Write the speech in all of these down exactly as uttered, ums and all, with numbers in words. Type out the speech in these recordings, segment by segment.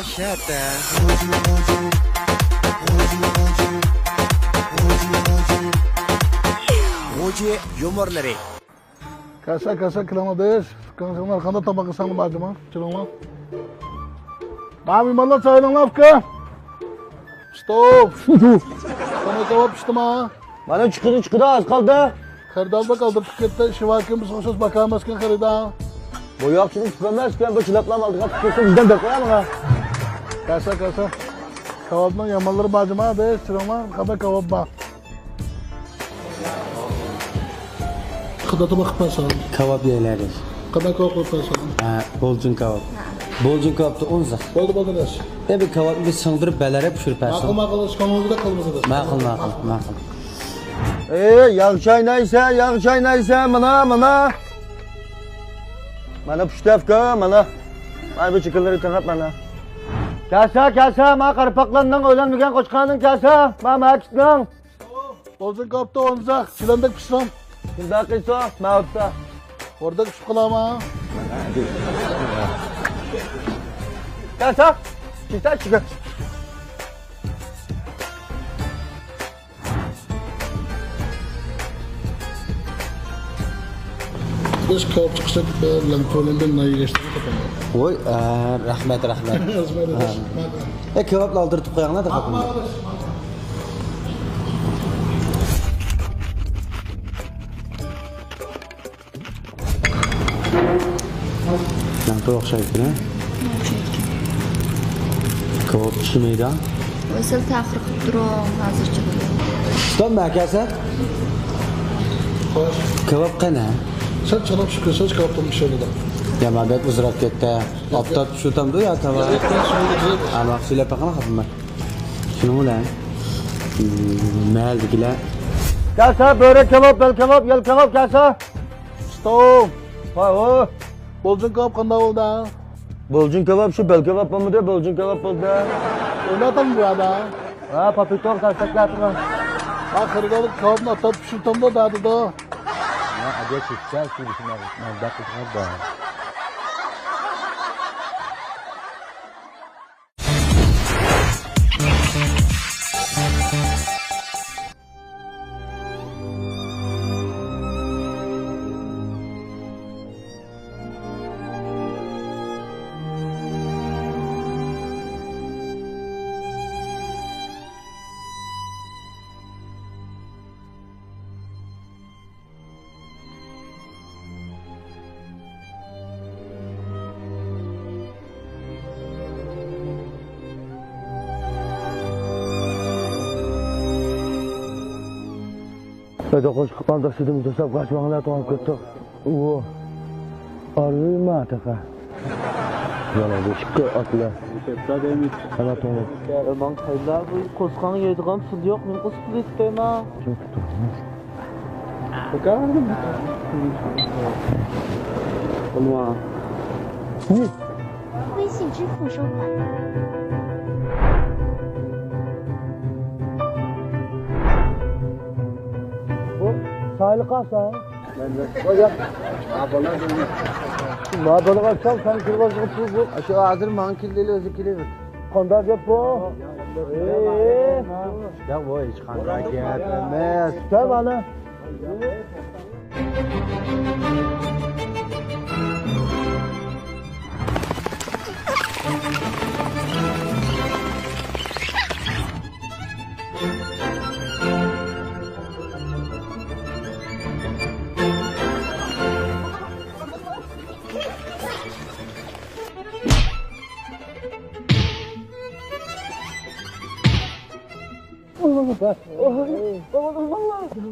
شەتە. غۇجى يۇمۇرلىرى. كەلسە، كەلسە، كېلىڭلار دەيسىز. ئۇكاڭلار قانداق تاماق يېسەڭلار بارجىما؟ كېلىڭلار. مانا مېھمانلار چايلىڭلار، ئۇكا. ستوپ. قانداق كاۋاپ پىشتىما؟ مانا چىقىدۇ، چىقىدۇ، ئاز قالدى. خېرىدار بەك ئالدىرىپ كەتتى، ئىشى باركەن، بىز ئوخشاش باقالماسكەن خېرىدار. بۇ ياخشى ئىش ئەمەسكەن، بۇ چىلاپلا ئالدىغا چىقىپ كەتسە بىزدىن بەك قويامىغا. كەلسە، كەلسە. كاۋاپنىڭ يامانلىرى بار جۇما، بىز چىراڭلار، قانداق كاۋاپ بار؟ قانداق تاماق قىلىپ بەرسەڭ؟ كاۋاپ يەيلى. قانداق كاۋاپ قىلىپ بەرسەڭ؟ ھە، بولجۇن كاۋاپ. بولجۇن كاۋاپتا ئون زىق. بولدى، بولدى، دەس. ئە، بىر كاۋاپنى بىر سىڭدۈرۈپ بەلەرەپ پىشۇرۇپ بەرسەڭ. ماقۇل، ماقۇل، ئىشقىلىڭىزدا قىلمىسىڭىز. ماقۇل، ماقۇل، ماقۇل. ئەي، ياغ چاينايسەن، ياغ چاينايسەن، مانا، مانا. مانا پۇشتەفكا، مانا. مانا بۇ چىكىنلىرى تېڭىپ، مانا. كەلسە، كەلسە، ما قارپاقلارنىڭ ئۆيلەنمىگەن قوچقارنىڭ كەلسە، ما مەكىتنىڭ. ئوزۇن قاپتۇ، ئونزاق، چىلان بەك پىشسۇن. شۇنداق قىلسۇن، مەۋۇتتا. ئوردەك پىشىپ قالامە. كەلسە، كېتە چىقىپ. بىز كاۋاپ چىقىشلىق بىلەن پۇلۇمدىن نان يېگەچتىن تاپىمەن. ۋوي، ئە، رەھمەت، رەھمەت. رەھمەت، ھە. رەھمەت. ئە، كاۋاپنى ئالدىرتىپ قويۇڭلار، دىققەت قىلىڭ. نەمپۇر ئوخشايدىكەن، ھە؟ ئوخشايدىكەن. كاۋاپ پىشمەيدۇ. ۋاي، سەل تەخىر قىلىپ تۇرۇڭ، ھازىرچە. ئۇستام، مەكەسە؟ خوش. كاۋاپ قېنى؟ سەل چاناپ چۈشۈرسىز، كاۋاپتىن پىشىرىدۇ. يا، ما بەك ئۇزىراپ كەتتى. ئاپتاپ چۈشۈرتەمدۇ يا كاۋاپ؟ ھە، ماقۇل، سۈيلەپ بېقىڭ، خاپىمەن. شۇنىڭ بىلەن، مەھەللىدىكىلەر. كەلسە، بۆرەك كاۋاپ، بەل كاۋاپ، يەل كاۋاپ كەلسە. ستوپ. ھاي، ھوي. بولجۇن كاۋاپ قانداق بولدى؟ بولجۇن كاۋاپ شۇ بەل كاۋاپ بولمىدى، بولجۇن كاۋاپ بولدى. ئويناتامدۇ بۇ يەردە؟ ھە، پاپىتوق تەرسەكلەپ تۇرغان. ھە، خېرىدارلىق كاۋاپنى ئاتاپ پىشۇرتامدۇ دەدىدۇ. ھە، ئەگەر چۈشسە، شۇ مەندە قىزغىنىدۇ. ئەدە قوشۇپ قالدۇق، سىدىم توساپ قاچماڭلار، توڭۇپ كەتتۇق. ئۇ ئارۇيما تېخى. يالا بېشىككە ئاتلا. كەتتى دەيمىز. ئەلا توڭۇپ. ماڭ قايلا بۇ قوسقاڭ يەيدىغان پۇل يوق، مېنى قوسۇپ كېتىپ دەيمەن. 微信支付收款。بۇ سايلىقاسا. ما بالىغا چاڭ سەن كىرىۋالغان پۇل بۇ. شۇ ھازىر ماڭا كېلىدۇ، ئۆزى كېلىۋېرىدۇ. قانداق گەپ بۇ؟ ئېي. ياق، بۇ ھېچقانداق گەپ ئەمەس. سەن مانا.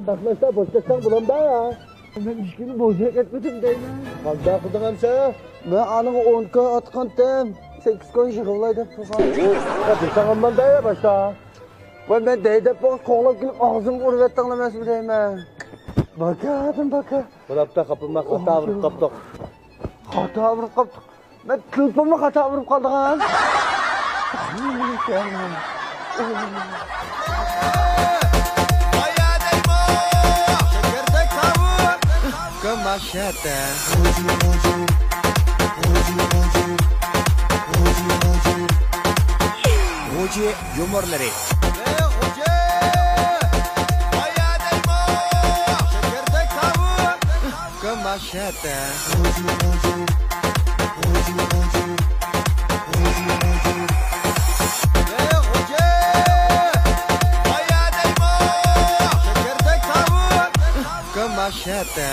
ساقلاشتا بوش كەتسەڭ بولامدا يا. مەن ئىككى كۈن بوزەك ئەتمىدىم دەيمەن. قانداق قىلدىڭ ئەمسە؟ مەن ئانىڭغا ئون كوي ئاتقانتىم، سەككىز كوي يىغىۋالاي دەپ تۇرغان. دېسەڭ ئالمامدا يا باشتا. ۋاي، مەن دەي دەپ بولغاچ قوغلاپ كېلىپ ئاغزىمغا ئۇرۇۋەتتىڭلار ئەمەسمۇ دەيمەن. باكادىم باكا. بۇراپتا خاپىما خاتا ئۇرۇپ قاپتۇق. خاتا ئۇرۇپ قاپتۇق. مەن تېلېفونمۇ خاتا ئۇرۇپ قالدىغان. كۆماشەتە. خوجا يۇمۇرلىرى. ئەي خوجا! قايا دەيمۇ؟ شەكەردەك تاۋۇ! كماشەتە. ئەي خوجا! قايا دەيمۇ؟ شەكەردەك تاۋۇ! كماشەتە.